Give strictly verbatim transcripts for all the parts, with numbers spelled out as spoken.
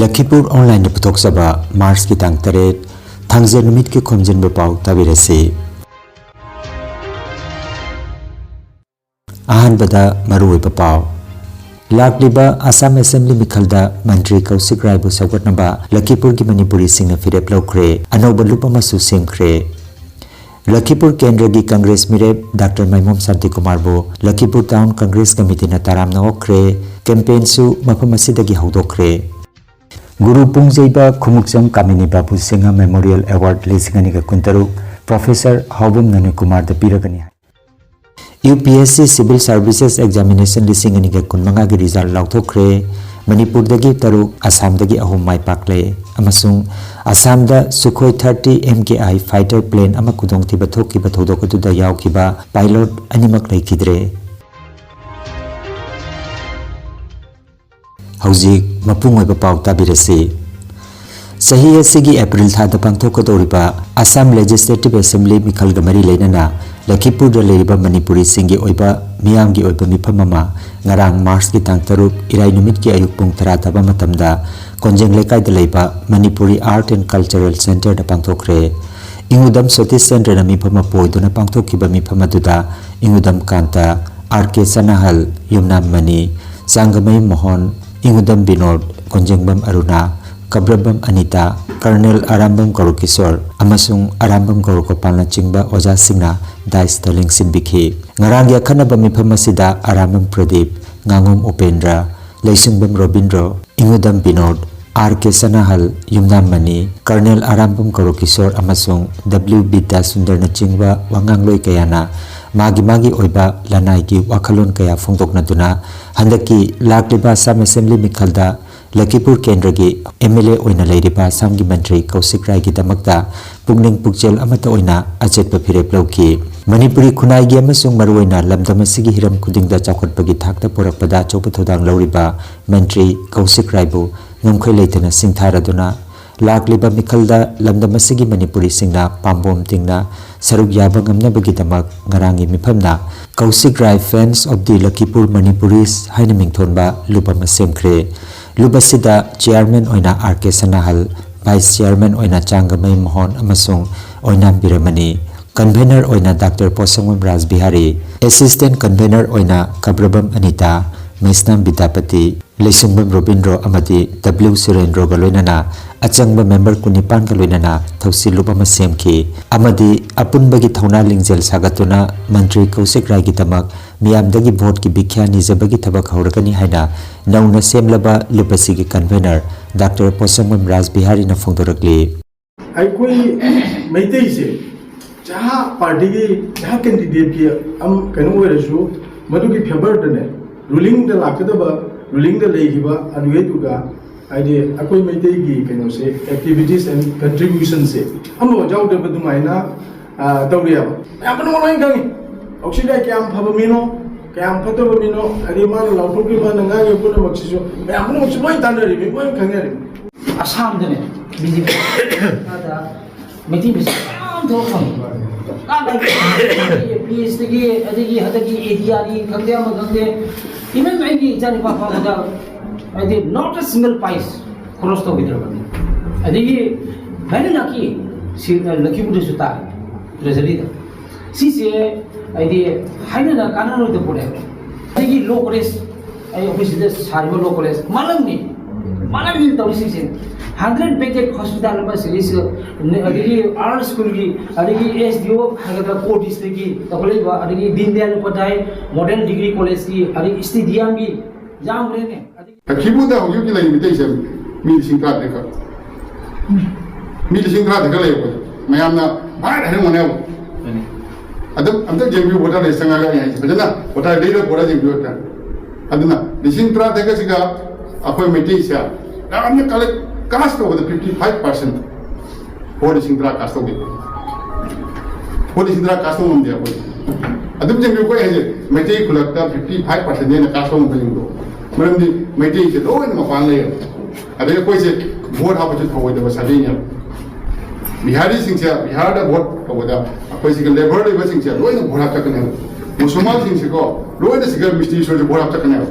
ꯂꯈꯤꯄꯨꯔ ꯑꯣꯟꯂꯥꯏꯟꯗ ꯄꯨꯊꯣꯛꯆꯕ ꯃꯥꯔꯆꯀꯤ ꯇꯥꯡ ꯇꯔꯦꯠ, ꯊꯥꯡꯖ ꯅꯨꯃꯤꯠꯀꯤ ꯈꯣꯝꯖꯤꯟꯕ ꯄꯥꯎ ꯇꯥꯕꯤꯔꯁꯤ꯫ ꯑꯍꯥꯟꯕꯗ ꯃꯔꯨꯑꯣꯏꯕ ꯄꯥꯎ꯫ ꯂꯥꯛꯂꯤꯕ ꯑꯁꯥꯝ ꯑꯦꯁꯦꯝꯕ꯭ꯂꯤ ꯃꯤꯈꯜꯗ ꯃꯟꯇ꯭ꯔꯤ ꯀꯧꯁꯤꯛ ꯔꯥꯏꯕꯨ ꯁꯧꯒꯠꯅꯕ ꯂꯈꯤꯄꯨꯔꯒꯤ ꯃꯅꯤꯄꯨꯔꯤꯁꯤꯡꯅ ꯐꯤꯔꯦꯞ ꯂꯧꯈ꯭ꯔꯦ꯫ ꯑꯅꯧꯕ ꯂꯨꯞ ꯑꯃꯁꯨ ꯁꯦꯝꯈ꯭ꯔꯦ꯫ ꯂꯈꯤꯄꯨꯔ ꯀꯦꯟꯗ꯭ꯔꯒꯤ ꯀꯪꯒ꯭ꯔꯦꯁ ꯃꯤꯔꯦꯞ ꯗꯥꯛꯇꯔ ꯃꯥꯏꯃꯣꯝ ꯁꯥꯟꯇꯤꯀꯨꯃꯥꯔꯕꯨ ꯂꯈꯤꯄꯨꯔ ꯇꯥꯎꯟ ꯀꯪꯒ꯭ꯔꯦꯁ ꯀꯃꯤꯇꯤꯅ ꯇꯔꯥꯝꯅ ꯑꯣꯛꯈ꯭ꯔꯦ꯫ ꯀꯦꯝꯄꯦꯟꯁꯨ ꯃꯐꯝ ꯑꯁꯤꯗꯒꯤ ꯍꯧꯗꯣꯛꯈ꯭ꯔꯦ꯫ ꯒꯨꯔꯨ ꯄꯨꯡꯖꯩꯕ ꯈꯨꯃꯨꯛꯆꯝ ꯀꯥꯃꯤꯅꯤ ꯕꯥꯕꯨ ꯁꯤꯡꯍ ꯃꯦꯃꯣꯔꯤꯌꯦꯜ ꯑꯦꯋꯥꯔꯗ ꯂꯤꯁꯤꯡ ꯑꯅꯤꯒ ꯀꯨꯟꯇꯔꯨꯛ ꯄ꯭ꯔꯣꯐꯦꯁꯔ ꯍꯥꯎꯕꯝ ꯅꯅꯤꯀꯨꯃꯥꯔꯗ ꯄꯤꯔꯒꯅꯤ ꯍꯥꯏ꯫ U P S C civil services examination ꯂꯤꯁꯤꯡ ꯑꯅꯤꯒ ꯀꯨꯟꯃꯉꯥꯒꯤ ꯔꯤꯖꯜ ꯂꯥꯎꯊꯣꯛꯈ꯭ꯔꯦ꯫ ꯃꯅꯤꯄꯨꯔꯗꯒꯤ ꯇꯔꯨꯛ, ꯑꯁꯥꯝꯗꯒꯤ ꯑꯍꯨꯝ ꯃꯥꯏ ꯄꯥꯛꯂꯦ꯫ ꯑꯃꯁꯨꯡ ꯑꯁꯥꯝꯗ ꯁꯨꯈꯣꯏ ꯊꯥꯔꯇꯤ ꯑꯦꯝ ꯀꯦ ꯑꯥꯏ ꯐꯥꯏꯇꯔ ꯄ꯭ꯂꯦꯟ ꯑꯃ ꯈꯨꯗꯣꯡꯊꯤꯕ ꯊꯣꯛꯈꯤꯕ ꯊꯧꯗꯣꯛ ꯑꯗꯨꯗ ꯌꯥꯎꯈꯤꯕ ꯄꯥꯏꯂꯣꯠ ꯑꯅꯤꯃꯛ ꯂꯩꯈꯤꯗ꯭ꯔꯦ꯫ ꯍꯧꯖꯤꯛ ꯃꯄꯨꯡ ꯑꯣꯏꯕ ꯄꯥꯎ ꯇꯥꯕꯤꯔꯁꯤ꯫ ꯆꯍꯤ ꯑꯁꯤꯒꯤ ꯑꯦꯄ꯭ꯔꯤꯜ ꯊꯥꯗ ꯄꯥꯡꯊꯣꯛꯀꯗꯧꯔꯤꯕ ꯑꯁꯥꯝ ꯂꯦꯖꯤꯁꯂꯦꯇꯤꯚ ꯑꯦꯁꯦꯝꯕ꯭ꯂꯤ ꯃꯤꯈꯜꯒ ꯃꯔꯤ ꯂꯩꯅꯅ ꯂꯈꯤꯄꯨꯔꯗ ꯂꯩꯔꯤꯕ ꯃꯅꯤꯄꯨꯔꯤꯁꯤꯡꯒꯤ ꯑꯣꯏꯕ ꯃꯤꯌꯥꯝꯒꯤ ꯑꯣꯏꯕ ꯃꯤꯐꯝ ꯑꯃ ꯉꯔꯥꯡ ꯃꯥꯔꯆꯀꯤ ꯇꯥꯡ ꯇꯔꯨꯛ, ꯏꯔꯥꯏ ꯅꯨꯃꯤꯠꯀꯤ ꯑꯌꯨꯛ ꯄꯨꯡ ꯇꯔꯥ ꯇꯥꯕ ꯃꯇꯝꯗ ꯀꯣꯟꯖꯦꯡ ꯂꯩꯀꯥꯏꯗ ꯂꯩꯕ ꯃꯅꯤꯄꯨꯔꯤ ꯑꯥꯔꯠ ꯑꯦꯟ ꯀꯜꯆꯔꯦꯜ ꯁꯦꯟꯇꯔꯗ ꯄꯥꯡꯊꯣꯛꯈ꯭ꯔꯦ꯫ ꯏꯉꯨꯗꯝ ꯁꯇꯤꯁ ꯆꯟꯗ꯭ꯔꯅ ꯃꯤꯐꯝ ꯑꯃ ꯄꯣꯏꯗꯨꯅ ꯄꯥꯡꯊꯣꯛꯈꯤꯕ ꯃꯤꯐꯝ ꯑꯗꯨꯗ ꯏꯉꯨꯗꯝ ꯀꯥꯟꯇ, ꯑꯥꯔ ꯀꯦ ꯁꯅꯥꯍꯜ, ꯌꯨꯝꯅꯥꯝ ꯃꯅꯤ, ꯆꯥꯡꯒꯃꯌꯨꯝ ꯃꯣꯍꯟ, ꯏꯉꯨꯗꯝ ꯕꯤꯅꯣꯗ, ꯀꯣꯟꯖꯦꯡꯕꯝ ꯑꯔꯨꯅꯥ, ꯀꯕ꯭ꯔꯕꯝ ꯑꯅꯤꯇꯥ, ꯀꯔꯅꯦꯜ ꯑꯔꯥꯝꯕꯝ ꯒꯧꯔꯀꯤꯁꯣꯔ ꯑꯃꯁꯨꯡ ꯑꯔꯥꯝꯕꯝ ꯒꯧꯔꯒꯣꯄꯥꯜꯅꯆꯤꯡꯕ ꯑꯣꯖꯥꯁꯤꯡꯅ ꯗꯥꯏꯁꯇ ꯂꯦꯡꯁꯤꯟꯕꯤꯈꯤ꯫ ꯉꯔꯥꯡꯒꯤ ꯑꯈꯟꯅꯕ ꯃꯤꯐꯝ ꯑꯁꯤꯗ ꯑꯔꯥꯝꯕꯝ ꯄ꯭ꯔꯗꯤꯞ, ꯉꯥꯉꯣꯝ ꯎꯄꯦꯟꯗ꯭ꯔ, ꯂꯩꯁꯤꯡꯕꯝ ꯔꯣꯕꯤꯟꯗ꯭ꯔꯣ, ꯏꯉꯨꯗꯝ ꯕꯤꯅꯣꯗ, ꯑꯥꯔ ꯀꯦ ꯁꯅꯥꯍꯜ, ꯌꯨꯝꯅꯥꯝ ꯃꯅꯤ, ꯀꯔꯅꯦꯜ ꯑꯔꯥꯝꯕꯝ ꯒꯧꯔꯀꯤꯁꯣꯔ ꯑꯃꯁꯨꯡ ꯗꯕ꯭ꯂꯤꯎ ꯕꯤꯗ꯭ꯌꯥꯁꯨꯟꯗꯔꯅꯆꯤꯡꯕ ꯋꯥꯉꯥꯡꯂꯣꯏ ꯀꯌꯥꯅ ꯃꯥꯒꯤ ꯃꯥꯒꯤ ꯑꯣꯏꯕ ꯂꯅꯥꯏꯒꯤ ꯋꯥꯈꯜꯂꯣꯟ ꯀꯌꯥ ꯐꯣꯡꯗꯣꯛꯅꯗꯨꯅ ꯍꯟꯗꯛꯀꯤ ꯂꯥꯛꯂꯤꯕ ꯑꯁꯥꯝ ꯑꯦꯁꯦꯝꯕ꯭ꯂꯤ ꯃꯤꯈꯜꯗ ꯂꯈꯤꯄꯨꯔ ꯀꯦꯟꯗ꯭ꯔꯒꯤ ꯑꯦꯝ ꯑꯦꯜ ꯑꯦ ꯑꯣꯏꯅ ꯂꯩꯔꯤꯕ ꯑꯁꯥꯝꯒꯤ ꯃꯟꯇ꯭ꯔꯤ ꯀꯧꯁꯤꯛ ꯔꯥꯏꯒꯤꯗꯃꯛꯇ ꯄꯨꯛꯅꯤꯡ ꯄꯨꯛꯆꯦꯜ ꯑꯃꯠꯇ ꯑꯣꯏꯅ ꯑꯆꯦꯠꯄ ꯐꯤꯔꯦꯞ ꯂꯧꯈꯤ꯫ ꯃꯅꯤꯄꯨꯔꯤ ꯈꯨꯟꯅꯥꯏꯒꯤ ꯑꯃꯁꯨꯡ ꯃꯔꯨꯑꯣꯏꯅ ꯂꯝꯗꯝ ꯑꯁꯤꯒꯤ ꯍꯤꯔꯝ ꯈꯨꯗꯤꯡꯗ ꯆꯥꯎꯈꯠꯄꯒꯤ ꯊꯥꯛꯇ ꯄꯨꯔꯛꯄꯗ ꯑꯆꯧꯕ ꯊꯧꯗꯥꯡ ꯂꯧꯔꯤꯕ ꯃꯟꯇ꯭ꯔꯤ ꯀꯧꯁꯤꯛ ꯔꯥꯏꯕꯨ ꯉꯝꯈꯩ ꯂꯩꯇꯅ ꯁꯤꯡꯊꯥꯔꯗꯨꯅ ꯂꯥꯛꯂꯤꯕ ꯃꯤꯈꯜꯗ ꯂꯝꯗꯝ ꯑꯁꯤꯒꯤ ꯃꯅꯤꯄꯨꯔꯤꯁꯤꯡꯅ ꯄꯥꯝꯕꯣꯝ ꯇꯤꯡꯅ ꯁꯔꯨꯛ ꯌꯥꯕ ꯉꯝꯅꯕꯒꯤꯗꯃꯛ ꯉꯔꯥꯡꯒꯤ ꯃꯤꯐꯝꯅ ꯀꯧꯁꯤꯛ ꯔꯥꯏ Fans of the Lakhipur Manipuris ꯍꯥꯏꯅ ꯃꯤꯡꯊꯣꯟꯕ ꯂꯨꯞ ꯑꯃ ꯁꯦꯝꯈ꯭ꯔꯦ꯫ ꯂꯨꯞ ꯑꯁꯤꯗ ꯆꯤꯌꯥꯔꯃꯦꯟ ꯑꯣꯏꯅ ꯑꯥꯔ ꯀꯦ ꯁꯅꯥꯍꯜ, ꯚꯥꯏꯁ ꯆꯤꯌꯥꯔꯃꯦꯟ ꯑꯣꯏꯅ ꯆꯥꯡꯒꯃꯩ ꯃꯣꯍꯣꯟ ꯑꯃꯁꯨꯡ ꯑꯣꯏꯅꯥꯝ ꯕꯤꯔꯃꯅꯤ, ꯀꯟꯚꯦꯅꯔ ꯑꯣꯏꯅ ꯗꯥꯛꯇꯔ ꯄꯣꯠꯁꯪꯕꯝ ꯔꯥꯖ ꯕꯤꯍꯥꯔꯤ, ꯑꯦꯁꯤꯁꯇꯦꯟ ꯀꯟꯚꯦꯅꯔ ꯑꯣꯏꯅ ꯀꯕ꯭ꯔꯕꯝ ꯑꯅꯤꯇꯥ, ꯃꯩꯁꯅꯥꯝ ꯕꯤꯗ꯭ꯌꯥꯄꯇꯤ, ꯂꯩꯁꯨꯡꯕꯝ ꯔꯣꯕꯤꯟꯗ꯭ꯔꯣ ꯑꯃꯗꯤ ꯗꯕ꯭ꯂꯤꯎ ꯁꯨꯔꯦꯟꯗ꯭ꯔꯣꯒ ꯂꯣꯏꯅꯅ ꯑꯆꯪꯕ ꯃꯦꯝꯕꯔ ꯀꯨꯟꯅꯤꯄꯥꯟꯒ ꯂꯣꯏꯅꯅ ꯊꯧꯁꯤꯜ ꯂꯨꯞ ꯑꯃ ꯁꯦꯝꯈꯤ ꯑꯃꯗꯤ ꯑꯄꯨꯟꯕꯒꯤ ꯊꯧꯅꯥ ꯂꯤꯡꯖꯦꯜ ꯁꯥꯒꯠꯇꯨꯅ ꯃꯟꯇ꯭ꯔꯤ ꯀꯧꯁꯤꯛ ꯔꯥꯏꯒꯤꯗꯃꯛ ꯃꯤꯌꯥꯝꯗꯒꯤ ꯚꯣꯠꯀꯤ ꯚꯤꯈ꯭ꯌꯥ ꯅꯤꯖꯕꯒꯤ ꯊꯕꯛ ꯍꯧꯔꯒꯅꯤ ꯍꯥꯏꯅ ꯅꯧꯅ ꯁꯦꯝꯂꯕ ꯂꯨꯞ ꯑꯁꯤꯒꯤ ꯀꯟꯚꯦꯅꯔ ꯗꯥꯛꯇꯔ ꯄꯣꯠꯁꯪꯕꯝ ꯔꯥꯖ ꯕꯤꯍꯥꯔꯤꯅ ꯐꯣꯡꯗꯣꯔꯛꯂꯤ꯫ ꯑꯩꯈꯣꯏ ꯃꯩꯇꯩꯁꯦ ꯖꯍꯥ ꯄꯥꯔꯇꯤꯒꯤ, ꯖꯍꯥ ꯀꯦꯟꯗꯤꯗꯦꯠꯀꯤ ꯑꯝ-, ꯀꯩꯅꯣ ꯑꯣꯏꯔꯁꯨ, ꯃꯗꯨꯒꯤ ꯐꯦꯚꯔꯗꯅꯦ, ꯔꯨꯂꯤꯡꯗ ꯂꯥꯛꯀꯗꯕ, ꯔꯨꯂꯤꯡꯗ ꯂꯩꯈꯤꯕ ꯑꯗꯨꯒꯩꯗꯨꯒ, ꯍꯥꯏꯗꯤ, ꯑꯩꯈꯣꯏ ꯃꯩꯇꯩꯒꯤ ꯀꯩꯅꯣꯁꯦ, activities and contributionꯁꯦ ꯑꯃꯐꯥꯎ ꯌꯥꯎꯗꯕ ꯑꯗꯨꯃꯥꯏꯅ, ꯑ, ꯇꯧꯔꯤꯑꯕ꯫ ꯃꯌꯥꯝ ꯄꯨꯝꯅꯃꯛ ꯂꯣꯏ ꯈꯪꯉꯤ꯫ ꯑꯣꯛꯁꯤꯗꯥꯏ ꯀꯌꯥꯝ ꯐꯕ ꯃꯤꯅꯣ, ꯀꯌꯥꯝ ꯐꯠꯇꯕ ꯃꯤꯅꯣ, ꯍꯥꯏꯗꯤ, ꯃꯥꯅ ꯂꯥꯎꯊꯣꯛꯈꯤꯕ, ꯃꯥꯅ ꯉꯥꯡꯉꯤꯕ ꯄꯨꯝꯅꯃꯛꯁꯤꯁꯨ ꯃꯌꯥꯝ ꯄꯨꯝꯅꯃꯛꯁꯨ ꯂꯣꯏ ꯇꯥꯟꯅꯔꯤꯕꯅꯤ, ꯂꯣꯏ ꯈꯪꯅꯔꯤꯕꯅꯤ꯫ ꯑꯁꯥꯝꯗꯅꯦ, ꯕꯤ ꯖꯦ ꯄꯤ ꯃꯩꯇꯩ ꯃꯆꯥ ꯃꯌꯥꯝ ꯊꯣꯛꯂꯛꯄꯅꯤ꯫ ꯄꯤ ꯑꯩꯆꯇꯒꯤ, ꯑꯗꯒꯤ ꯍꯟꯗꯛꯀꯤ ꯑꯦ ꯗꯤ ꯑꯥꯔ ꯏ ꯈꯪꯗꯦ, ꯑꯃ ꯈꯪꯗꯦ, even ꯑꯩꯒꯤ ꯏꯆꯥꯅꯨꯄꯥ ꯐꯥꯎꯕꯗ, ꯍꯥꯏꯗꯤ, not a single pice ꯈꯣꯔꯁ ꯇꯧꯈꯤꯗ꯭ꯔꯕꯅꯤ꯫ ꯑꯗꯒꯤ very lucky, ꯁꯤ ꯂꯛꯈꯤꯄꯨꯔꯗꯁꯨ ꯇꯥꯔꯦ, ꯇ꯭ꯔꯦꯖꯔꯤꯗ꯫ ꯁꯤꯁꯦ, ꯍꯥꯏꯗꯤ, ꯍꯥꯏꯅꯅ ꯀꯥꯟꯅꯔꯣꯏꯗꯕ ꯄꯣꯠꯅꯦꯕ꯫ ꯑꯗꯒꯤ ꯂꯣ ꯀꯣꯂꯦꯖ, ꯑꯩ ꯑꯩꯈꯣꯏ ꯁꯤꯗ ꯁꯥꯔꯤꯕ ꯂꯣ ꯀꯣꯂꯦꯖ ꯃꯥꯂꯪꯅꯤ, ꯃꯥꯂꯪꯅꯤ ꯇꯧꯔꯤꯁꯤꯡꯁꯦ꯫ ꯍꯟꯗ꯭ꯔꯦꯠ ꯕꯦꯗꯦꯗ ꯍꯣꯁꯄꯤꯇꯥꯜ ꯑꯃ ꯁꯤꯗꯩꯁꯤꯗ, ꯑꯗꯒꯤ ꯑꯥꯔꯠꯁ ꯁ꯭ꯀꯨꯜꯒꯤ, ꯑꯗꯒꯤ ꯑꯦꯁ ꯗꯤ ꯑꯣ ꯍꯥꯏꯒꯗ꯭ꯔꯥ, ꯀꯣꯔꯠ ꯗꯤꯁꯇ꯭ꯔꯤꯛꯀꯤ ꯇꯧꯈꯠꯂꯛꯏꯕ, ꯑꯗꯒꯤ ꯗꯤꯟ ꯗꯌꯥꯜ ꯎꯄꯥꯙ꯭ꯌꯥꯏ ꯃꯣꯗꯦꯜ ꯗꯤꯒ꯭ꯔꯤ ꯀꯣꯂꯦꯖꯀꯤ, ꯑꯗꯒꯤ ꯁ꯭ꯇꯦꯗꯤꯌꯝꯒꯤ, ꯌꯥꯝꯈ꯭ꯔꯦꯅꯦ꯫ ꯑꯗꯒꯤ ꯂꯛꯈꯤꯄꯨꯔꯗ ꯍꯧꯖꯤꯛ ꯍꯧꯖꯤꯛ ꯂꯩꯔꯤꯕ ꯃꯤꯇꯩꯁꯦ ꯃꯤ ꯂꯤꯁꯤꯡ ꯇꯔꯥꯇꯔꯦꯠ ꯈꯛ, ꯃꯤ ꯂꯤꯁꯤꯡ ꯇꯔꯥꯇꯔꯦꯠ ꯈꯛ ꯂꯩꯌꯦ ꯑꯩꯈꯣꯏꯗ꯫ ꯃꯌꯥꯝꯅ ꯚꯥꯏ ꯍꯥꯏꯔꯝꯒꯅꯦꯕ꯫ ꯑꯗꯨꯝ ꯑꯝꯇ ꯌꯦꯡꯕꯤꯌꯨ, ꯚꯣꯇꯔ ꯂꯤꯁ ꯆꯪꯉꯒ ꯑꯩ ꯍꯥꯏꯁꯦ ꯐꯖꯅ, ꯚꯣꯇꯔ ꯂꯤꯁ ꯄꯨꯔꯥ ꯌꯦꯡꯕꯤꯌꯨ ꯍꯦꯛꯇ꯫ ꯑꯗꯨꯅ ꯂꯤꯁꯤꯡ ꯇꯔꯥꯇꯔꯦꯠꯀꯁꯤꯒ ꯑꯩꯈꯣꯏ ꯃꯩꯇꯩꯁꯦ ꯌꯥꯝꯅ ꯀꯂꯦꯛ, ꯀꯥꯁ ꯇꯧꯕꯗ fifty five percent꯫ ꯚꯣꯠ ꯂꯤꯁꯤꯡ ꯇꯔꯥ ꯀꯥꯁ ꯇꯧꯗꯦ꯫ ꯚꯣꯠ ꯂꯤꯁꯤꯡ ꯇꯔꯥ ꯀꯥꯁ ꯇꯧ ꯉꯝꯗꯦ ꯑꯩꯈꯣꯏ꯫ ꯑꯗꯨꯝ ꯌꯦꯡꯕꯤꯌꯨ, ꯑꯩꯈꯣꯏ ꯍꯥꯏꯁꯦ ꯃꯩꯇꯩ ꯈꯨꯜꯂꯛꯇ fifty five percent ꯍꯦꯟꯅ ꯀꯥꯁ ꯇꯧ ꯉꯝꯗꯦ ꯌꯦꯡꯕꯤꯌꯨ꯫ ꯃꯔꯝꯗꯤ ꯃꯩꯇꯩꯁꯦ ꯂꯣꯏꯅ ꯃꯄꯥꯟ ꯂꯩꯌꯦꯕ꯫ ꯑꯗꯩ ꯑꯩꯈꯣꯏꯁꯦ ꯚꯣꯠ ꯍꯥꯞꯄꯁꯨ ꯊꯧꯑꯣꯏꯗꯕ ꯁꯥꯒꯩꯅꯦꯕ꯫ ꯕꯤꯍꯥꯔꯤꯁꯤꯡꯁꯦ, ꯕꯤꯍꯥꯔꯗ ꯚꯣꯠ ꯇꯧꯕꯗ ꯑꯩꯈꯣꯏ ꯁꯤꯒ ꯂꯦꯕꯔ ꯂꯩꯕꯁꯤꯡꯁꯦ ꯂꯣꯏꯅ ꯚꯣꯠ ꯍꯥꯞꯆꯠꯀꯅꯦꯕ꯫ ꯃꯨꯁꯜꯃꯥꯟꯁꯤꯡꯁꯤꯀꯣ, ꯂꯣꯏꯅ ꯁꯤꯒ ꯃꯤꯁꯇ꯭ꯔꯤ ꯁꯣꯏꯁꯨ ꯚꯣꯠ ꯍꯥꯞꯆꯠꯀꯅꯦꯕ꯫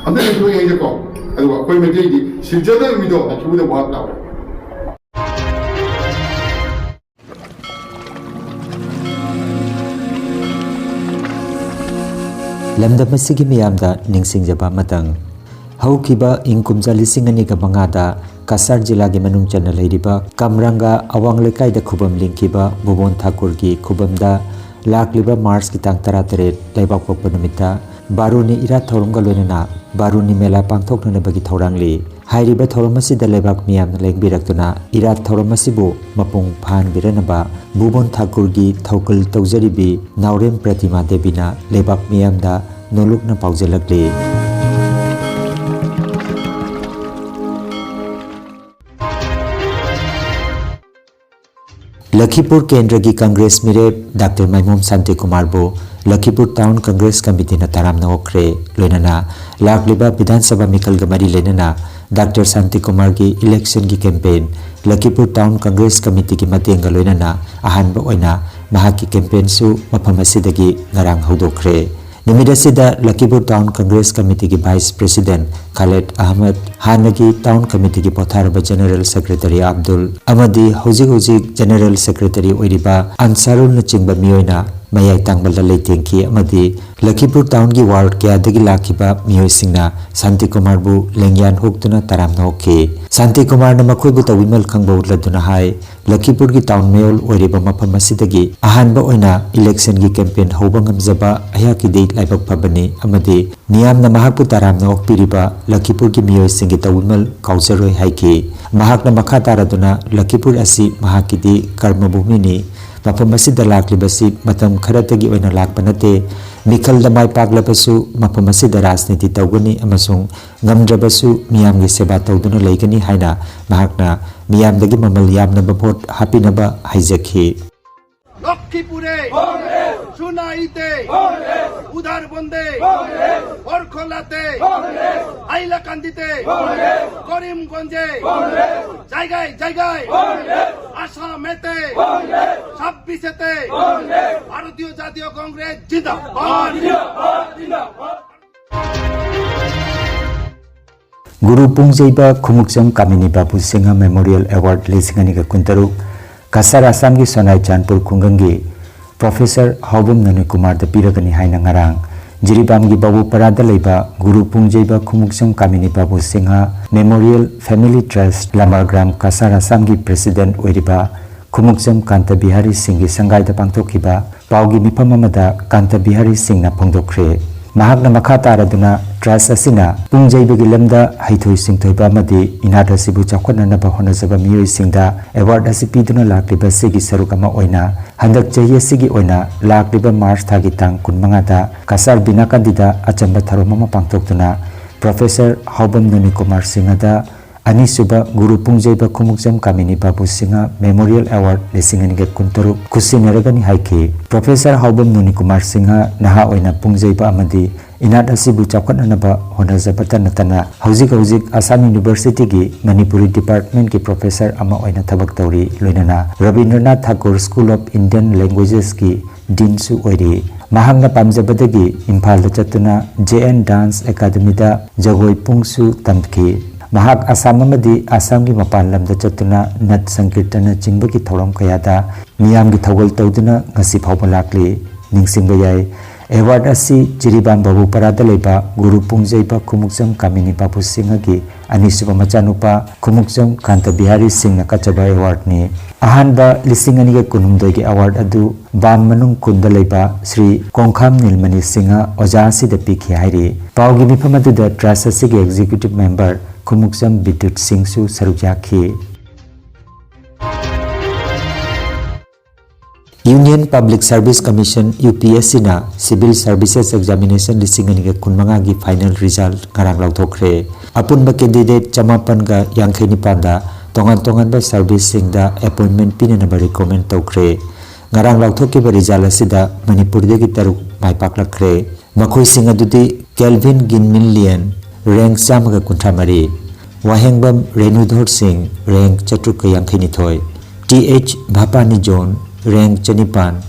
ꯑꯝꯇ ꯌꯦꯡꯊꯣꯛ ꯌꯦꯡꯁꯦꯀꯣ꯫ ꯑꯗꯨꯒ ꯑꯩꯈꯣꯏ ꯃꯩꯇꯩꯗꯤ ꯁꯤꯜꯆꯔꯗ ꯃꯤꯗꯣ ꯑꯊꯨꯕꯗ ꯋꯥꯞ ꯂꯥꯎꯔꯦ꯫ ꯂꯝꯗꯝ ꯑꯁꯤꯒꯤ ꯃꯤꯌꯥꯝꯗ ꯅꯤꯡꯁꯤꯡꯖꯕ ꯑꯃꯇꯪ꯫ ꯍꯧꯈꯤꯕ ꯏꯪ ꯀꯨꯝꯖꯥ ꯂꯤꯁꯤꯡ ꯑꯅꯤꯒ ꯃꯉꯥꯗ ꯀꯁꯥꯔ ꯖꯤꯂꯥꯒꯤ ꯃꯅꯨꯡ ꯆꯟꯅ ꯂꯩꯔꯤꯕ ꯀꯝꯔꯪꯒ ꯑꯋꯥꯡ ꯂꯩꯀꯥꯏꯗ ꯈꯨꯕꯝ ꯂꯤꯡꯈꯤꯕ ꯚꯨꯕꯣꯟ ꯊꯥꯀꯨꯔꯒꯤ ꯈꯨꯕꯝꯗ ꯂꯥꯛꯂꯤꯕ ꯃꯥꯔꯆꯀꯤ ꯇꯥꯡ ꯇꯔꯥꯇꯔꯦꯠ ꯂꯩꯕꯥꯛꯄꯣꯛꯄ ꯅꯨꯃꯤꯠꯇ ꯕꯥꯔꯨꯅꯤ ꯏꯔꯥꯠ ꯊꯧꯔꯝꯒ ꯂꯣꯏꯅꯅ ꯕꯥꯔꯨꯅꯤ ꯃꯦꯂꯥ ꯄꯥꯡꯊꯣꯛꯅꯅꯕꯒꯤ ꯊꯧꯔꯥꯡꯂꯤ꯫ ꯍꯥꯏꯔꯤꯕ ꯊꯧꯔꯝ ꯑꯁꯤꯗ ꯂꯩꯕꯥꯛ ꯃꯤꯌꯥꯝꯅ ꯂꯦꯡꯕꯤꯔꯛꯇꯨꯅ ꯏꯔꯥꯠ ꯊꯧꯔꯝ ꯑꯁꯤꯕꯨ ꯃꯄꯨꯡ ꯐꯥꯍꯟꯕꯤꯔꯅꯕ ꯚꯨꯕꯣꯟ ꯊꯥꯀꯨꯔꯒꯤ ꯊꯧꯒꯜ ꯇꯧꯖꯔꯤꯕꯤ ꯅꯥꯎꯔꯦꯝ ꯄ꯭ꯔꯇꯤꯃꯥ ꯗꯦꯕꯤꯅ ꯂꯩꯕꯥꯛ ꯃꯤꯌꯥꯝꯗ ꯅꯣꯂꯨꯛꯅ ꯄꯥꯎꯖꯦꯜꯂꯛꯂꯤ꯫ ꯂꯈꯤꯄꯨꯔ ꯀꯦꯟꯗ꯭ꯔꯒꯤ ꯀꯪꯒ꯭ꯔꯦꯁ ꯃꯤꯔꯦꯞ ꯗꯥꯛꯇꯔ ꯃꯥꯏꯃꯣꯝ ꯁꯥꯟꯇꯤꯀꯨꯃꯥꯔꯕꯨ ꯂꯈꯤꯄꯨꯔ ꯇꯥꯎꯟ ꯀꯪꯒ꯭ꯔꯦꯁ ꯀꯃꯤꯇꯤꯅ ꯇꯔꯥꯝꯅ ꯑꯣꯛꯈ꯭ꯔꯦ꯫ ꯂꯣꯏꯅꯅ ꯂꯥꯛꯂꯤꯕ ꯕꯤꯙꯥꯟ ꯁꯚꯥ ꯃꯤꯈꯜꯒ ꯃꯔꯤ ꯂꯩꯅꯅ ꯗꯥꯛꯇꯔ ꯁꯥꯟꯇꯤꯀꯨꯃꯥꯔꯒꯤ ꯏꯂꯦꯛꯁꯟꯒꯤ ꯀꯦꯝꯄꯦꯟ ꯂꯈꯤꯄꯨꯔ ꯇꯥꯎꯟ ꯀꯪꯒ꯭ꯔꯦꯁ ꯀꯃꯤꯇꯤꯒꯤ ꯃꯇꯦꯡꯒ ꯂꯣꯏꯅꯅ ꯑꯍꯥꯟꯕ ꯑꯣꯏꯅ ꯃꯍꯥꯛꯀꯤ ꯀꯦꯝꯄꯦꯟꯁꯨ ꯃꯐꯝ ꯑꯁꯤꯗꯒꯤ ꯉꯔꯥꯡ ꯍꯧꯗꯣꯛꯈ꯭ꯔꯦ꯫ ꯅꯨꯃꯤꯠ ꯑꯁꯤꯗ ꯂꯈꯤꯄꯨꯔ town Congress ꯀꯃꯤꯇꯤꯒꯤ vice president ꯈꯥꯂꯦꯗ Ahmad, ꯍꯥꯟꯅꯒꯤ ꯇꯥꯎꯟ ꯀꯃꯤꯇꯤꯒꯤ ꯄꯣꯊꯥꯔꯕ ꯖꯦꯅꯔꯦꯜ ꯁꯦꯀ꯭ꯔꯦꯇꯔꯤ ꯑꯕꯗꯨꯜ ꯑꯃꯗꯤ ꯍꯧꯖꯤꯛ ꯍꯧꯖꯤꯛ ꯖꯦꯅꯔꯦꯜ ꯁꯦꯀ꯭ꯔꯦꯇꯔꯤ ꯑꯣꯏꯔꯤꯕ ꯑꯟꯁꯥꯔꯨꯜꯅꯆꯤꯡꯕ ꯃꯤꯑꯣꯏꯅ ꯃꯌꯥꯏ ꯇꯥꯡꯕ ꯂꯜꯂꯩ ꯇꯦꯡꯈꯤ ꯑꯃꯗꯤ ꯂꯈꯤꯄꯨꯔ ꯇꯥꯎꯟꯒꯤ ꯋꯥꯔꯗ ꯀꯌꯥꯗꯒꯤ ꯂꯥꯛꯈꯤꯕ ꯃꯤꯑꯣꯏꯁꯤꯡꯅ ꯁꯥꯟꯇꯤꯀꯨꯃꯥꯔꯕꯨ ꯂꯦꯡꯌꯥꯟ ꯍꯨꯛꯇꯨꯅ ꯇꯔꯥꯝꯅ ꯑꯣꯛꯈꯤ꯫ ꯁꯥꯟꯇꯤꯀꯨꯃꯥꯔꯅ ꯃꯈꯣꯏꯕꯨ ꯇꯧꯕꯤꯃꯜ ꯈꯪꯕ ꯎꯠꯂꯗꯨꯅ ꯍꯥꯏ, ꯂꯈꯤꯄꯨꯔꯒꯤ ꯇꯥꯎꯟ ꯃꯌꯣꯜ ꯑꯣꯏꯔꯤꯕ ꯃꯐꯝ ꯑꯁꯤꯗꯒꯤ ꯑꯍꯥꯟꯕ ꯑꯣꯏꯅ ꯏꯂꯦꯛꯁꯟꯒꯤ ꯀꯦꯝꯄꯦꯟ ꯍꯧꯕ ꯉꯝꯖꯕ ꯑꯩꯍꯥꯛꯀꯤꯗꯤ ꯂꯥꯏꯕꯛ ꯐꯕꯅꯤ ꯑꯃꯗꯤ ꯃꯤꯌꯥꯝꯅ ꯃꯍꯥꯛꯄꯨ ꯇꯔꯥꯝꯅ ꯑꯣꯛꯄꯤꯔꯤꯕ ꯂꯈꯤꯄꯨꯔꯒꯤ ꯃꯤꯑꯣꯏꯁꯤꯡꯒꯤ ꯇꯧꯕꯤꯃꯜ ꯀꯥꯎꯖꯔꯣꯏ ꯍꯥꯏꯈꯤ꯫ ꯃꯍꯥꯛꯅ ꯃꯈꯥ ꯇꯥꯔꯗꯨꯅ ꯂꯈꯤꯄꯨꯔ ꯑꯁꯤ ꯃꯍꯥꯛꯀꯤꯗꯤ ꯀꯔꯃ ꯚꯨꯃꯤꯅꯤ꯫ ꯃꯐꯝ ꯑꯁꯤꯗ ꯂꯥꯛꯂꯤꯕꯁꯤ ꯃꯇꯝ ꯈꯔꯇꯒꯤ ꯑꯣꯏꯅ ꯂꯥꯛꯄ ꯅꯠꯇꯦ꯫ ꯃꯤꯈꯜꯗ ꯃꯥꯏ ꯄꯥꯛꯂꯕꯁꯨ ꯃꯐꯝ ꯑꯁꯤꯗ ꯔꯥꯖꯅꯤꯇꯤ ꯇꯧꯒꯅꯤ ꯑꯃꯁꯨꯡ ꯉꯝꯗ꯭ꯔꯕꯁꯨ ꯃꯤꯌꯥꯝꯒꯤ ꯁꯦꯕꯥ ꯇꯧꯗꯨꯅ ꯂꯩꯒꯅꯤ ꯍꯥꯏꯅ ꯃꯍꯥꯛꯅ ꯃꯤꯌꯥꯝꯗꯒꯤ ꯃꯃꯜ ꯌꯥꯝꯂꯕ ꯚꯣꯠ ꯍꯥꯞꯄꯤꯅꯕ ꯍꯥꯏꯖꯈꯤ꯫ লক্ষ্মীপুরে সোনাইতে উধারবন্দে বরখলাতে হাইলাকান্দিতে করিমগঞ্জে জায়গায় জায়গায় আসামেতে ছাব্বিশেতে ভারতীয় জাতীয় কংগ্রেস জিন্দাবাদ। ꯒꯨꯔꯨ ꯄꯨꯡꯖꯩꯕ ꯈꯨꯃꯨꯛꯆꯝ ꯀꯥꯃꯤꯅꯤ ꯕꯥꯕꯨ ꯁꯤꯡꯍ ꯃꯦꯃꯣꯔꯤꯌꯦꯜ ꯑꯦꯋꯥꯔꯗ ꯂꯤꯁꯤꯡ ꯑꯅꯤꯒ ꯀꯨꯟꯇꯔꯨꯛ ꯀꯁꯥꯔ ꯑꯁꯥꯝꯒꯤ ꯁꯣꯅꯥꯏ ꯆꯥꯟꯄꯨꯔ ꯈꯨꯡꯒꯪꯒꯤ ꯄ꯭ꯔꯣꯐꯦꯁꯔ ꯍꯥꯎꯕꯝ ꯅꯣꯅꯤꯀꯨꯃꯥꯔꯗ ꯄꯤꯔꯒꯅꯤ ꯍꯥꯏꯅ ꯉꯔꯥꯡ ꯖꯤꯔꯤꯕꯥꯝꯒꯤ ꯕꯥꯕꯨꯄꯔꯥꯗ ꯂꯩꯕ ꯒꯨꯔꯨ ꯄꯨꯡꯖꯩꯕ Khumukcham Kamini Babu Singha memorial family trust Lamargram Cachar ꯑꯁꯥꯝꯒꯤ ꯄ꯭ꯔꯦꯁꯤꯗꯦꯟꯠ ꯑꯣꯏꯔꯤꯕ ꯈꯨꯃꯨꯛꯆꯝ ꯀꯥꯟꯇ ꯕꯤꯍꯥꯔꯤ ꯁꯤꯡꯒꯤ ꯁꯪꯒꯥꯏꯗ ꯄꯥꯡꯊꯣꯛꯈꯤꯕ ꯄꯥꯎꯒꯤ ꯃꯤꯐꯝ ꯑꯃꯗ ꯀꯥꯟꯇ ꯕꯤꯍꯥꯔꯤ ꯁꯤꯡꯅ ꯐꯣꯡꯗꯣꯛꯈ꯭ꯔꯦ꯫ ꯃꯍꯥꯛꯅ ꯃꯈꯥ ꯇꯥꯔꯗꯨꯅ ꯇ꯭ꯔꯁꯠ ꯑꯁꯤꯅ ꯄꯨꯡꯖꯩꯕꯒꯤ ꯂꯝꯗ ꯍꯩꯊꯣꯏ ꯁꯤꯡꯊꯣꯏꯕ ꯑꯃꯗꯤ ꯏꯅꯥꯠ ꯑꯁꯤꯕꯨ ꯆꯥꯎꯈꯠꯅꯅꯕ ꯍꯣꯠꯅꯖꯕ ꯃꯤꯑꯣꯏꯁꯤꯡꯗ ꯑꯦꯋꯥꯔꯗ ꯑꯁꯤ ꯄꯤꯗꯨꯅ ꯂꯥꯛꯂꯤꯕ ꯑꯁꯤꯒꯤ ꯁꯔꯨꯛ ꯑꯃ ꯑꯣꯏꯅ ꯍꯟꯗꯛ ꯆꯍꯤ ꯑꯁꯤꯒꯤ ꯑꯣꯏꯅ ꯂꯥꯛꯂꯤꯕ ꯃꯥꯔꯆ ꯊꯥꯒꯤ ꯇꯥꯡ ꯀꯨꯟꯃꯉꯥꯗ ꯀꯁꯥꯔ ꯕꯤꯅꯥꯀꯥꯟꯗꯤꯗ ꯑꯆꯝꯕ ꯊꯧꯔꯝ ꯑꯃ ꯄꯥꯡꯊꯣꯛꯇꯨꯅ ꯄ꯭ꯔꯣꯐꯦꯁꯔ ꯍꯥꯎꯕꯝ ꯅꯣꯅꯤꯀꯨꯃꯥꯔ ꯁꯤꯡꯍꯗ ꯑꯅꯤꯁꯨꯕ ꯒꯨꯔꯨ ꯄꯨꯡꯖꯩꯕ ꯈꯨꯃꯨꯛꯆꯝ ꯀꯥꯃꯤꯅꯤ ꯕꯥꯕꯨ ꯁꯤꯡꯍ ꯃꯦꯃꯣꯔꯤꯌꯦꯜ ꯑꯦꯋꯥꯔꯗ ꯂꯤꯁꯤꯡ ꯑꯅꯤꯒ ꯀꯨꯟꯇꯔꯨꯛ ꯈꯨꯠꯁꯤꯟꯅꯔꯒꯅꯤ ꯍꯥꯏꯈꯤ꯫ ꯄ꯭ꯔꯣꯐꯦꯁꯔ ꯍꯥꯎꯕꯝ ꯅꯣꯅꯤꯀꯨꯃꯥꯔ ꯁꯤꯡꯍ ꯅꯍꯥ ꯑꯣꯏꯅ ꯄꯨꯡꯖꯩꯕ ꯑꯃꯗꯤ ꯏꯅꯥꯠ ꯑꯁꯤꯕꯨ ꯆꯥꯎꯈꯠꯅꯅꯕ ꯍꯣꯠꯅꯖꯕꯇ ꯅꯠꯇꯅ ꯍꯧꯖꯤꯛ ꯍꯧꯖꯤꯛ ꯑꯁꯥꯝ ꯌꯨꯅꯤꯚꯔꯁꯤꯇꯤꯒꯤ ꯃꯅꯤꯄꯨꯔꯤ ꯗꯤꯄꯥꯔꯠꯃꯦꯟꯠꯀꯤ ꯄ꯭ꯔꯣꯐꯦꯁꯔ ꯑꯃ ꯑꯣꯏꯅ ꯊꯕꯛ ꯇꯧꯔꯤ꯫ ꯂꯣꯏꯅꯅ Rabindranath Thakur school of Indian ꯂꯦꯡꯒ꯭ꯋꯦꯖꯦꯁꯀꯤ ꯗꯤꯟꯁꯨ ꯑꯣꯏꯔꯤ꯫ ꯃꯍꯥꯛꯅ ꯄꯥꯝꯖꯕꯗꯒꯤ ꯏꯝꯐꯥꯜꯗ ꯆꯠꯇꯨꯅ ꯖꯦ ꯑꯦꯟ ꯗꯥꯟꯁ ꯑꯦꯀꯥꯗꯃꯤꯗ ꯖꯒꯣꯏ ꯄꯨꯡꯁꯨ ꯇꯝꯈꯤ꯫ ꯃꯍꯥꯛ ꯑꯁꯥꯝ ꯑꯃꯗꯤ ꯑꯁꯥꯝꯒꯤ ꯃꯄꯥꯟ ꯂꯝꯗ ꯆꯠꯇꯨꯅ ꯅꯠ ꯁꯪꯀꯤꯔꯇꯅꯆꯤꯡꯕꯒꯤ ꯊꯧꯔꯝ ꯀꯌꯥꯗ ꯃꯤꯌꯥꯝꯒꯤ ꯊꯧꯒꯜ ꯇꯧꯗꯨꯅ ꯉꯁꯤ ꯐꯥꯎꯕ ꯂꯥꯛꯂꯤ꯫ ꯅꯤꯡꯁꯤꯡꯕ ꯌꯥꯏ, ꯑꯦꯋꯥꯔꯗ ꯑꯁꯤ ꯖꯤꯔꯤꯕꯥꯝ ꯕꯥꯕꯨꯄꯔꯥꯗ ꯂꯩꯕ ꯒꯨꯔꯨ ꯄꯨꯡꯖꯩꯕ ꯈꯨꯃꯨꯛꯆꯝ ꯀꯥꯃꯤꯅꯤ ꯕꯥꯕꯨ ꯁꯤꯡꯍꯒꯤ ꯑꯅꯤꯁꯨꯕ ꯃꯆꯥꯅꯨꯄꯥ ꯈꯨꯃꯨꯛꯆꯝ ꯀꯥꯟꯇ ꯕꯤꯍꯥꯔꯤ ꯁꯤꯡꯅ ꯀꯠꯆꯕ ꯑꯦꯋꯥꯔꯗꯅꯤ꯫ ꯑꯍꯥꯟꯕ ꯂꯤꯁꯤꯡ ꯑꯅꯤꯒ ꯀꯨꯟꯍꯨꯝꯗꯣꯏꯒꯤ ꯑꯦꯋꯥꯔꯗ ꯑꯗꯨ ꯕꯥꯝ ꯃꯅꯨꯡ ꯀꯨꯟꯗ ꯂꯩꯕ ꯁ꯭ꯔꯤ ꯀꯣꯡꯈꯥꯝ ꯅꯤꯜꯃꯅꯤ ꯁꯤꯡꯍ ꯑꯣꯖꯥ ꯑꯁꯤꯗ ꯄꯤꯈꯤ ꯍꯥꯏꯔꯤ꯫ ꯄꯥꯎꯒꯤ ꯃꯤꯐꯝ ꯑꯗꯨꯗ ꯇ꯭ꯔꯁꯠ ꯑꯁꯤꯒꯤ ꯑꯦꯛꯖꯤꯀ꯭ꯌꯨꯇꯤꯚ ꯃꯦꯝꯕꯔ ꯈꯨꯃꯨꯛꯆꯝ ꯕꯤꯗ꯭ꯌꯨꯠ ꯁꯤꯡꯁꯨ ꯁꯔꯨꯛ ꯌꯥꯈꯤ꯫ Union Public Service Commission, U P S ꯁꯤꯅ Civil Services Examination ꯂꯤꯁꯤꯡ ꯑꯅꯤꯒ ꯀꯨꯟꯃꯉꯥꯒꯤ final result ꯉꯔꯥꯡ ꯂꯥꯎꯊꯣꯛꯈ꯭ꯔꯦ꯫ ꯑꯄꯨꯟꯕ candidate ꯆꯃꯥꯄꯟꯒ ꯌꯥꯡꯈꯩ ꯅꯤꯄꯥꯟꯗ ꯇꯣꯉꯥꯟ ꯇꯣꯉꯥꯟꯕ serviceꯁꯤꯡꯗ appointment ꯄꯤꯅꯅꯕ recommend ꯇꯧꯈ꯭ꯔꯦ꯫ ꯉꯔꯥꯡ ꯂꯥꯎꯊꯣꯛꯈꯤꯕ result ꯑꯁꯤꯗ ꯃꯅꯤꯄꯨꯔꯗꯒꯤ ꯇꯔꯨꯛ ꯃꯥꯏ ꯄꯥꯛꯂꯛꯈ꯭ꯔꯦ꯫ ꯃꯈꯣꯏꯁꯤꯡ ꯑꯗꯨꯗꯤ ꯀꯦꯜꯚꯤꯟ ꯒꯤꯟꯃꯤꯟꯂꯤꯌꯟ, rank ꯆꯥꯝꯃꯒ ꯀꯨꯟꯊ꯭ꯔꯥ ꯃꯔꯤ, ꯋꯥꯍꯦꯡꯕꯝ ꯔꯦꯅꯨꯙꯣꯔ ꯁꯤꯡ, rank ꯆꯥꯇ꯭ꯔꯨꯛꯀ ꯌꯥꯡꯈꯩ ꯅꯤꯊꯣꯏ, ꯇꯤ ꯑꯩꯆ ꯚꯥꯄꯥꯅꯤ ꯖꯣꯟ, rank ꯆꯅꯤꯄꯥꯟ,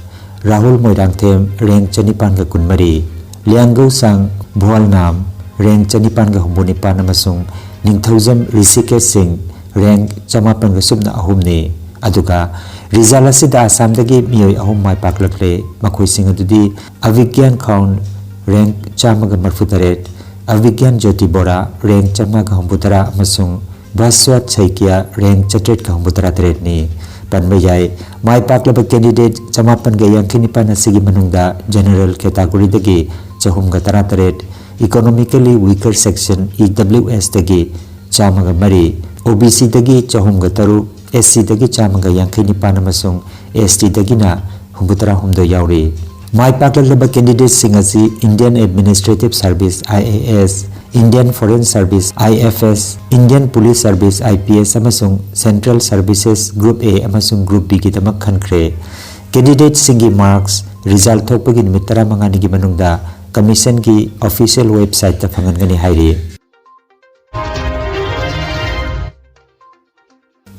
ꯔꯥꯍꯨꯜ ꯃꯣꯏꯔꯥꯡꯊꯦꯝ, rank ꯆꯅꯤꯄꯥꯟꯒ ꯀꯨꯟꯃꯔꯤ, ꯂꯤꯌꯥꯡꯒꯧꯁꯥꯡ ꯚꯨꯋꯥꯜꯅꯥꯝ, rank ꯆꯅꯤꯄꯥꯟꯒ ꯍꯨꯝꯐꯨ ꯅꯤꯄꯥꯟ ꯑꯃꯁꯨꯡ ꯅꯤꯡꯊꯧꯖꯝ ꯔꯤꯁꯤꯀꯦꯁ ꯁꯤꯡ, ꯔꯦꯡꯛ ꯆꯃꯥꯄꯟꯒ ꯁꯨꯞꯅ ꯑꯍꯨꯝꯅꯤ꯫ ꯑꯗꯨꯒ ꯔꯤꯖꯜ ꯑꯁꯤꯗ ꯑꯁꯥꯝꯗꯒꯤ ꯃꯤꯑꯣꯏ ꯑꯍꯨꯝ ꯃꯥꯏ ꯄꯥꯛꯂꯛꯂꯦ꯫ ꯃꯈꯣꯏꯁꯤꯡ ꯑꯗꯨꯗꯤ ꯑꯚꯤꯒ꯭ꯌꯥꯟ ꯈꯥꯎꯟ, ꯔꯦꯡꯛ ꯆꯥꯝꯃꯒ ꯃꯔꯤꯐꯨꯇꯔꯦꯠ, ꯑꯚꯤꯒ꯭ꯌꯥꯟ ꯖꯣꯇꯤ ꯕꯣꯔꯥ, ꯔꯦꯡꯛ ꯆꯥꯝꯃꯉꯥꯒ ꯍꯨꯝꯐꯨꯇꯔꯥ ꯑꯃꯁꯨꯡ ꯚꯥꯁ꯭ꯋꯥꯠ ꯁꯩꯀꯤꯌꯥ, ꯔꯦꯡꯛ ꯆꯥꯇ꯭ꯔꯦꯠꯀ ꯍꯨꯝꯐꯨꯇꯔꯥ ꯇꯔꯦꯠꯅꯤ꯫ ꯄꯟꯕ ꯌꯥꯏ, ꯃꯥꯏ ꯄꯥꯛꯂꯕ ꯀꯦꯟꯗꯤꯗꯦꯠ ꯆꯃꯥꯄꯟꯒ ꯌꯥꯡꯈꯩ ꯅꯤꯄꯥꯟ ꯑꯁꯤꯒꯤ ꯃꯅꯨꯡꯗ ꯖꯦꯅꯔꯦꯜ ꯀꯦꯇꯥꯒꯣꯔꯤꯗꯒꯤ ꯆꯍꯨꯝꯒ ꯇꯔꯥꯇꯔꯦꯠ, Economically Weaker Section, E W S ꯗꯒꯤ ꯆꯥꯝꯃꯒ ꯃꯔꯤ, O B C ꯗꯒꯤ ꯆꯍꯨꯝꯒ ꯇꯔꯨꯛ, S C ꯗꯒꯤ ꯆꯥꯝꯃꯒ ꯌꯥꯡꯈꯩ ꯅꯤꯄꯥꯟ ꯑꯃꯁꯨꯡ S T ꯗꯒꯤꯅ ꯍꯨꯝꯐꯨꯇꯔꯥ ꯍꯨꯝꯗꯣꯏ ꯌꯥꯎꯔꯤ꯫ ꯃꯥꯏ ꯄꯥꯛꯂꯛꯂꯕ ꯀꯦꯟꯗꯤꯗꯦꯠꯁꯤꯡ ꯑꯁꯤ Indian Administrative Service, I A S, Indian Foreign Service, I F S, Indian Police Service, I P S, ꯑꯃꯁꯨꯡ Central Services Group A ꯑꯃꯁꯨꯡ Group B ꯒꯤꯗꯃꯛ ꯈꯟꯈ꯭ꯔꯦ꯫ ꯀꯦꯟꯗꯤꯗꯦꯠꯁꯤꯡꯒꯤ ꯃꯥꯔꯛꯁ ꯔꯤꯖꯜ ꯊꯣꯛꯄꯒꯤ ꯅꯨꯃꯤꯠ ꯇꯔꯥꯃꯉꯥꯅꯤꯒꯤ ꯃꯅꯨꯡꯗ ꯀꯃꯤꯁꯟꯒꯤ ꯑꯣꯐꯤꯁꯤꯌꯦꯜ ꯋꯦꯕꯁꯥꯏꯠꯇ ꯐꯪꯍꯟꯒꯅꯤ ꯍꯥꯏꯔꯤ꯫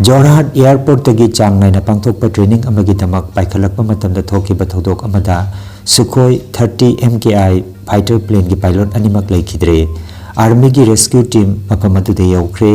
ꯖꯣꯔꯍꯥꯠ ꯑꯦꯌꯔꯄꯣꯔꯠꯇꯒꯤ ꯆꯥꯡ ꯅꯥꯏꯅ ꯄꯥꯡꯊꯣꯛꯄ ꯇ꯭ꯔꯦꯅꯤꯡ ꯑꯃꯒꯤꯗꯃꯛ ꯄꯥꯏꯈꯠꯂꯛꯄ ꯃꯇꯝꯗ ꯊꯣꯛꯈꯤꯕ ꯊꯧꯗꯣꯛ ꯑꯃꯗ Sukhoi thirty M K I fighter ꯄ꯭ꯂꯦꯟꯒꯤ ꯄꯥꯏꯂꯣꯠ ꯑꯅꯤꯃꯛ ꯂꯩꯈꯤꯗ꯭ꯔꯦ꯫ ꯑꯥꯔꯃꯤꯒꯤ ꯔꯦꯁꯀ꯭ꯌꯨ ꯇꯤꯝ ꯃꯐꯝ ꯑꯗꯨꯗ ꯌꯧꯈ꯭ꯔꯦ꯫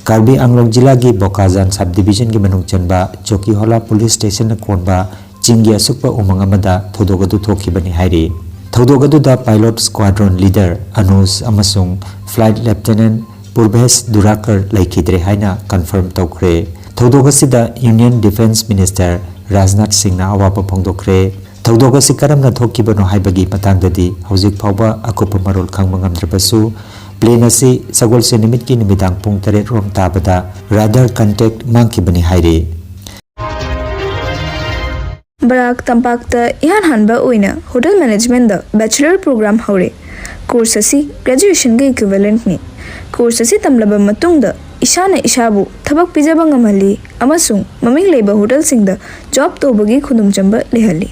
ꯀꯥꯔꯕꯤ ꯑꯥꯡꯂꯣꯡ ꯖꯤꯂꯥꯒꯤ ꯕꯣꯀꯥꯖꯥꯟ ꯁꯕ ꯗꯤꯕꯤꯖꯟꯒꯤ ꯃꯅꯨꯡ ꯆꯟꯕ ꯆꯣꯀꯤꯍꯣꯂꯥ ꯄꯨꯂꯤꯁ ꯁ꯭ꯇꯦꯁꯟꯅ ꯀꯣꯟꯕ ꯆꯤꯡꯒꯤ ꯑꯁꯨꯛꯄ ꯎꯃꯪ ꯑꯃꯗ ꯊꯧꯗꯣꯛ ꯑꯗꯨ ꯊꯣꯛꯈꯤꯕꯅꯤ ꯍꯥꯏꯔꯤ꯫ ꯊꯧꯗꯣꯛ ꯑꯗꯨꯗ ꯄꯥꯏꯂꯣꯠ ꯁ꯭ꯀ꯭ꯋꯥꯗ꯭ꯔꯣꯟ ꯂꯤꯗꯔ ꯑꯅꯨꯖ ꯑꯃꯁꯨꯡ ꯐ꯭ꯂꯥꯏꯠ ꯂꯦꯐꯇꯦꯅꯦꯟꯠ ꯄꯨꯔꯚꯦꯁ ꯗꯨꯔꯥꯀꯔ ꯂꯩꯈꯤꯗ꯭ꯔꯦ ꯍꯥꯏꯅ ꯀꯟꯐꯥꯔꯝ ꯇꯧꯈ꯭ꯔꯦ꯫ ꯊꯧꯗꯣꯛ ꯑꯁꯤꯗ ꯌꯨꯅꯤꯌꯟ ꯗꯤꯐꯦꯟꯁ ꯃꯤꯅꯤꯁꯇꯔ ꯔꯥꯖꯅꯥꯊ ꯁꯤꯡꯅ ꯑꯋꯥꯕ ꯐꯣꯡꯗꯣꯛꯈ꯭ꯔꯦ꯫ ꯊꯧꯗꯣꯛ ꯑꯁꯤ ꯀꯔꯝꯅ ꯊꯣꯛꯈꯤꯕꯅꯣ ꯍꯥꯏꯕꯒꯤ ꯃꯇꯥꯡꯗꯗꯤ ꯍꯧꯖꯤꯛ ꯐꯥꯎꯕ ꯑꯀꯨꯞꯄ ꯃꯔꯣꯜ ꯈꯪꯕ ꯉꯝꯗ꯭ꯔꯕꯁꯨ, ꯄ꯭ꯂꯦꯟ ꯑꯁꯤ ꯁꯒꯣꯜꯁꯦꯟ ꯅꯨꯃꯤꯠꯀꯤ ꯅꯨꯃꯤꯗꯥꯡ ꯄꯨꯡ ꯇꯔꯦꯠ ꯔꯣꯝ ꯇꯥꯕꯗ ꯔꯥꯗꯥꯔ ꯀꯟꯇꯦꯛ ꯃꯥꯡꯈꯤꯕꯅꯤ ꯍꯥꯏꯔꯤ꯫ ꯕꯔꯥꯛ ꯇꯝꯄꯥꯛꯇ ꯏꯍꯥꯟ ꯍꯥꯟꯕ ꯑꯣꯏꯅ ꯍꯣꯇꯦꯜ ꯃꯦꯅꯦꯖꯃꯦꯟꯗ ꯕꯦꯆꯂꯔ ꯄ꯭ꯔꯣꯒ꯭ꯔꯥꯝ ꯍꯧꯔꯦ꯫ ꯀꯣꯔꯁ ꯑꯁꯤ ꯒ꯭ꯔꯦꯖꯨꯑꯦꯁꯟꯒ ꯏꯀ꯭ꯋꯤꯚꯦꯂꯦꯟꯠꯅꯤ꯫ ꯀꯣꯔꯁ ꯑꯁꯤ ꯇꯝꯂꯕ ꯃꯇꯨꯡꯗ ꯏꯁꯥꯅ ꯏꯁꯥꯕꯨ ꯊꯕꯛ ꯄꯤꯖꯕ ꯉꯝꯍꯜꯂꯤ ꯑꯃꯁꯨꯡ ꯃꯃꯤꯡ ꯂꯩꯕ ꯍꯣꯇꯦꯜꯁꯤꯡꯗ ꯖꯣꯕ ꯇꯧꯕꯒꯤ ꯈꯨꯗꯣꯡꯆꯥꯕ ꯂꯩꯍꯜꯂꯤ꯫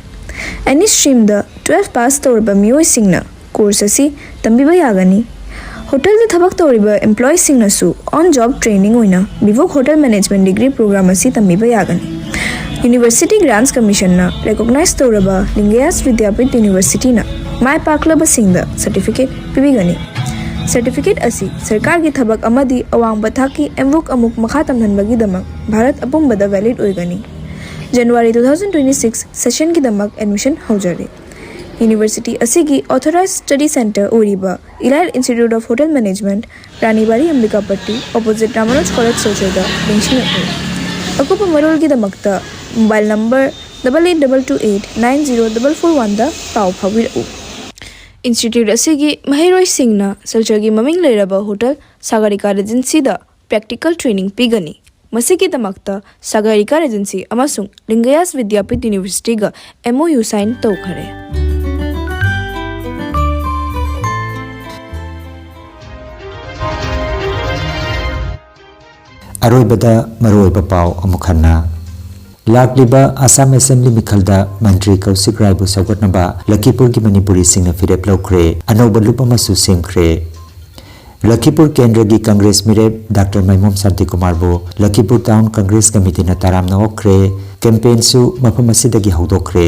ꯑꯦꯅꯤ ꯁ꯭ꯇ꯭ꯔꯤꯝꯗ ꯇꯨꯋꯦꯜꯐ ꯄꯥꯁ ꯇꯧꯔꯕ ꯃꯤꯑꯣꯏꯁꯤꯡꯅ ꯀꯣꯔꯁ ꯑꯁꯤ ꯇꯝꯕꯤꯕ ꯌꯥꯒꯅꯤ꯫ ꯍꯣꯇꯦꯜꯗ ꯊꯕꯛ ꯇꯧꯔꯤꯕ ꯑꯦꯝꯄ꯭ꯂꯣꯌꯤꯁꯤꯡꯅꯁꯨ ꯑꯣꯟ ꯖꯣꯕ ꯇ꯭ꯔꯦꯅꯤꯡ ꯑꯣꯏꯅ BVoc hotel management degree programme ꯑꯁꯤ ꯇꯝꯕꯤꯕ ꯌꯥꯒꯅꯤ꯫ ꯌꯨꯅꯤꯚꯔꯁꯤꯇꯤ ꯒ꯭ꯔꯥꯟꯠꯁ ꯀꯃꯤꯁꯟꯅ ꯔꯦꯀꯣꯒꯅꯥꯏꯖ ꯇꯧꯔꯕ ꯂꯤꯡꯒꯌꯥꯁ ꯕꯤꯗ꯭ꯌꯥꯄꯤꯊ ꯌꯨꯅꯤꯚꯔꯁꯤꯇꯤꯅ ꯃꯥꯏ ꯄꯥꯛꯂꯕꯁꯤꯡꯗ ꯁꯔꯇꯤꯐꯤꯀꯦꯠ ꯄꯤꯕꯤꯒꯅꯤ꯫ ꯁꯔꯇꯤꯐꯤꯀꯦꯠ ꯑꯁꯤ ꯁꯔꯀꯥꯔꯒꯤ ꯊꯕꯛ ꯑꯃꯗꯤ ꯑꯋꯥꯡꯕ ꯊꯥꯛꯀꯤ ꯑꯦꯝꯕꯨꯛ ꯑꯃꯨꯛ ꯃꯈꯥ ꯇꯝꯍꯟꯕꯒꯤꯗꯃꯛ ꯚꯥꯔꯠ ꯑꯄꯨꯝꯕꯗ ꯚꯦꯂꯤꯗ ꯑꯣꯏꯒꯅꯤ꯫ January two thousand twenty six ꯁꯦꯁꯟꯒꯤꯗꯃꯛ ꯑꯦꯗꯃꯤꯁꯟ ꯍꯧꯖꯔꯤ꯫ ꯌꯨꯅꯤꯚꯔꯁꯤꯇꯤ ꯑꯁꯤꯒꯤ ꯑꯣꯊꯣꯔꯥꯏꯖ ꯁ꯭ꯇꯗꯤ ꯁꯦꯟꯇꯔ ꯑꯣꯏꯔꯤꯕ Elite Institute of Hotel Management, Ranibari Ambicapatty, opposite Ramanuj college, ꯁꯤꯜꯆꯔꯗ ꯅꯤꯡꯁꯤꯡꯂꯛꯂꯤ꯫ ꯑꯀꯨꯞꯄ ꯃꯔꯣꯜꯒꯤꯗꯃꯛꯇ mobile number double eight double two eight nine zero double four one ꯗ ꯄꯥꯎ ꯐꯥꯎꯕꯤꯔꯛꯎ꯫ ꯏꯟꯁꯇꯤꯇ꯭ꯌꯨꯠ ꯑꯁꯤꯒꯤ ꯃꯍꯩꯔꯣꯏꯁꯤꯡꯅ ꯁꯤꯜꯆꯔꯒꯤ ꯃꯃꯤꯡ ꯂꯩꯔꯕ ꯍꯣꯇꯦꯜ ꯁꯥꯒꯔꯤꯀꯥ ꯔꯦꯖꯦꯟꯁꯤꯗ ꯄ꯭ꯔꯦꯛꯇꯤꯀꯦꯜ ꯇ꯭ꯔꯦꯅꯤꯡ ꯄꯤꯒꯅꯤ꯫ ꯃꯁꯤꯒꯤꯗꯃꯛꯇ ꯁꯥꯒꯔꯤꯀꯥ ꯔꯦꯖꯦꯟꯁꯤ ꯑꯃꯁꯨꯡ ꯂꯤꯡꯒꯌꯥꯁ ꯕꯤꯗ꯭ꯌꯥꯄꯤꯊ ꯌꯨꯅꯤꯚꯔꯁꯤꯇꯤꯒ M O U sign ꯇꯧꯈꯔꯦ꯫ ꯑꯔꯣꯏꯕꯗ ꯃꯔꯨꯑꯣꯏꯕ ꯄꯥꯎ ꯑꯃꯨꯛ ꯍꯟꯅ꯫ ꯂꯥꯛꯂꯤꯕ ꯑꯁꯥꯝ ꯑꯦꯁꯦꯝꯕ꯭ꯂꯤ ꯃꯤꯈꯜꯗ ꯃꯟꯇ꯭ꯔꯤ ꯀꯧꯁꯤꯛ ꯔꯥꯏꯕꯨ ꯁꯧꯒꯠꯅꯕ ꯂꯈꯤꯄꯨꯔꯒꯤ ꯃꯅꯤꯄꯨꯔꯤꯁꯤꯡꯅ ꯐꯤꯔꯦꯞ ꯂꯧꯈ꯭ꯔꯦ꯫ ꯑꯅꯧꯕ ꯂꯨꯞ ꯑꯃꯁꯨ ꯁꯦꯝꯈ꯭ꯔꯦ꯫ ꯂꯈꯤꯄꯨꯔ ꯀꯦꯟꯗ꯭ꯔꯒꯤ ꯀꯪꯒ꯭ꯔꯦꯁ ꯃꯤꯔꯦꯞ ꯗꯥꯛꯇꯔ ꯃꯥꯏꯃꯣꯝ ꯁꯥꯟꯇꯤꯀꯨꯃꯥꯔꯕꯨ ꯂꯈꯤꯄꯨꯔ ꯇꯥꯎꯟ ꯀꯪꯒ꯭ꯔꯦꯁ ꯀꯃꯤꯇꯤꯅ ꯇꯔꯥꯝꯅ ꯑꯣꯛꯈ꯭ꯔꯦ꯫ ꯀꯦꯝꯄꯦꯟꯁꯨ ꯃꯐꯝ ꯑꯁꯤꯗꯒꯤ ꯍꯧꯗꯣꯛꯈ꯭ꯔꯦ꯫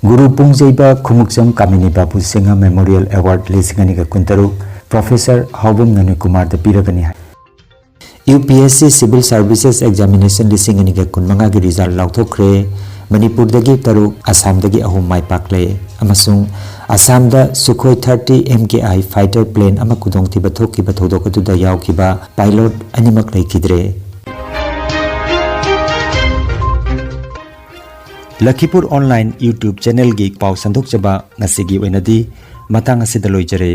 ꯒꯨꯔꯨ ꯄꯨꯡꯖꯩꯕ ꯈꯨꯃꯨꯛꯆꯝ ꯀꯥꯃꯤꯅꯤ ꯕꯥꯕꯨ ꯁꯤꯡꯍ ꯃꯦꯃꯣꯔꯤꯌꯦꯜ ꯑꯦꯋꯥꯔꯗ ꯂꯤꯁꯤꯡ ꯑꯅꯤꯒ ꯀꯨꯟꯇꯔꯨꯛ ꯄ꯭ꯔꯣꯐꯦꯁꯔ ꯍꯥꯎꯕꯝ ꯅꯅꯤꯜ ꯀꯨꯃꯥꯔꯗ ꯄꯤꯔꯒꯅꯤ ꯍꯥꯏ꯫ U P S C civil services examination ꯂꯤꯁꯤꯡ ꯑꯅꯤꯒ ꯀꯨꯟꯃꯉꯥꯒꯤ ꯔꯤꯖꯜ ꯂꯥꯎꯊꯣꯛꯈ꯭ꯔꯦ꯫ ꯃꯅꯤꯄꯨꯔꯗꯒꯤ ꯇꯔꯨꯛ, ꯑꯁꯥꯝꯗꯒꯤ ꯑꯍꯨꯝ ꯃꯥꯏ ꯄꯥꯛꯂꯦ꯫ ꯑꯃꯁꯨꯡ ꯑꯁꯥꯝꯗ ꯁꯨꯈꯣꯏ ꯊꯥꯔꯇꯤ ꯑꯦꯝ ꯀꯦ ꯑꯥꯏ ꯐꯥꯏꯇꯔ ꯄ꯭ꯂꯦꯟ ꯑꯃ ꯈꯨꯗꯣꯡꯊꯤꯕ ꯊꯣꯛꯈꯤꯕ ꯊꯧꯗꯣꯛ ꯑꯗꯨꯗ ꯌꯥꯎꯈꯤꯕ ꯄꯥꯏꯂꯣꯠ ꯑꯅꯤꯃꯛ ꯂꯩꯈꯤꯗ꯭ꯔꯦ꯫ ꯂꯈꯤꯄꯨꯔ ꯑꯣꯟꯂꯥꯏꯟ ꯌꯨꯇ꯭ꯌꯨꯕ ꯆꯦꯅꯦꯜꯒꯤ ꯄꯥꯎ ꯁꯟꯗꯣꯛꯆꯕ ꯉꯁꯤꯒꯤ ꯑꯣꯏꯅꯗꯤ ꯃꯇꯥꯡ ꯑꯁꯤꯗ ꯂꯣꯏꯖꯔꯦ꯫